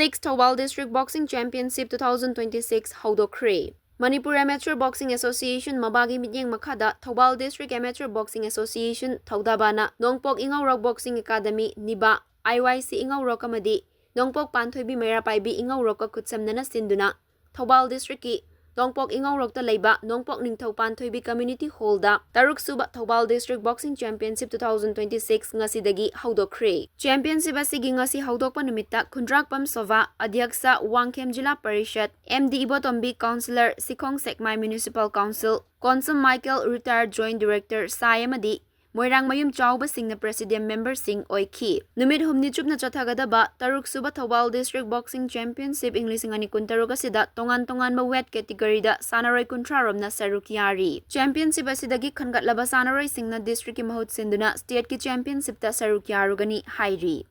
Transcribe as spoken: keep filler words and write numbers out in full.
Six Thoubal District Boxing Championship two thousand twenty-six ꯍꯧꯗꯣꯛꯈ꯭ꯔꯦ꯫ Manipur Amateur Boxing Association, ꯃꯕꯥꯒꯤ ꯃꯤꯠꯌꯦꯡ ꯃꯈꯥꯗ Thoubal District Amateur Boxing Association, ꯊꯧꯗꯥꯕꯥꯅ ꯅꯣꯡꯄꯣꯛ ꯏꯉꯧꯔꯣꯛ Boxing Academy, ꯅꯤꯕꯥ, I Y C ꯏꯉꯧꯔꯣꯛ ꯑꯃꯗꯤ ꯅꯣꯡꯄꯣꯛ ꯄꯥꯟꯊꯣꯏꯕꯤ ꯃꯩꯔꯥ ꯄꯥꯏꯕꯤ ꯏꯉꯧꯔꯣꯛꯀ ꯈꯨꯠꯁꯝꯅꯅ ꯁꯤꯟꯗꯨꯅ Thoubal district ꯀꯤ ꯅꯣꯡꯄꯣꯛ ꯏꯉꯧꯔꯣꯛꯇ ꯂꯩꯕ ꯅꯣꯡꯄꯣꯛ ꯅꯤꯡꯊꯧ ꯄꯥꯟꯊꯣꯏꯕꯤ Community Hall ꯗ ꯇꯔꯨꯛ ꯁꯨꯕ Thoubal District Boxing Championship two thousand twenty-six ꯉꯁꯤꯗꯒꯤ ꯍꯧꯗꯣꯛꯈ꯭ꯔꯦ꯫ Championship ꯑꯁꯤꯒꯤ ꯉꯁꯤ ꯍꯧꯗꯣꯛꯄ ꯅꯨꯃꯤꯠꯇ ꯈꯨꯟꯗ꯭ꯔꯥꯛꯄꯝ ꯁꯣꯚꯥ, ꯑꯙ꯭ꯌꯛꯁ Wangkhem zila parishad, M D Ibotombi, councillor Sikhong Sekmai Municipal Council, Konsam Michael, retired Joint Director ꯁꯥꯏ ꯑꯃꯗꯤ ꯃꯣꯏꯔꯥꯡ ꯃꯌꯨꯝ ꯆꯥꯎꯕꯁꯤꯡꯅ president member ꯁꯤꯡ ꯑꯣꯏꯈꯤ꯫ ꯅꯨꯃꯤꯠ ꯍꯨꯝꯅꯤ ꯆꯨꯞꯅ ꯆꯠꯊꯒꯗꯕ ꯇꯔꯨꯛ ꯁꯨꯕ Thoubal District Boxing Championship ꯏꯪ ꯂꯤꯁꯤꯡ ꯑꯅꯤ ꯀꯨꯟꯇꯔꯨꯛ ꯑꯁꯤꯗ ꯇꯣꯉꯥꯟ ꯇꯣꯉꯥꯟꯕ weight category ꯗ ꯁꯥꯟꯅꯔꯣꯏ ꯀꯨꯟꯊ꯭ꯔꯥ ꯔꯣꯝꯅ ꯁꯔꯨꯛ ꯌꯥꯔꯤ꯫ Championship ꯑꯁꯤꯗꯒꯤ ꯈꯟꯒꯠꯂꯕ ꯁꯥꯟꯅꯔꯣꯏꯁꯤꯡꯅ district ꯀꯤ ꯃꯍꯨꯠ ꯁꯤꯟꯗꯨꯅ state ꯀꯤ championship ꯇ ꯁꯔꯨꯛ ꯌꯥꯔꯨꯒꯅꯤ ꯍꯥꯏꯔꯤ꯫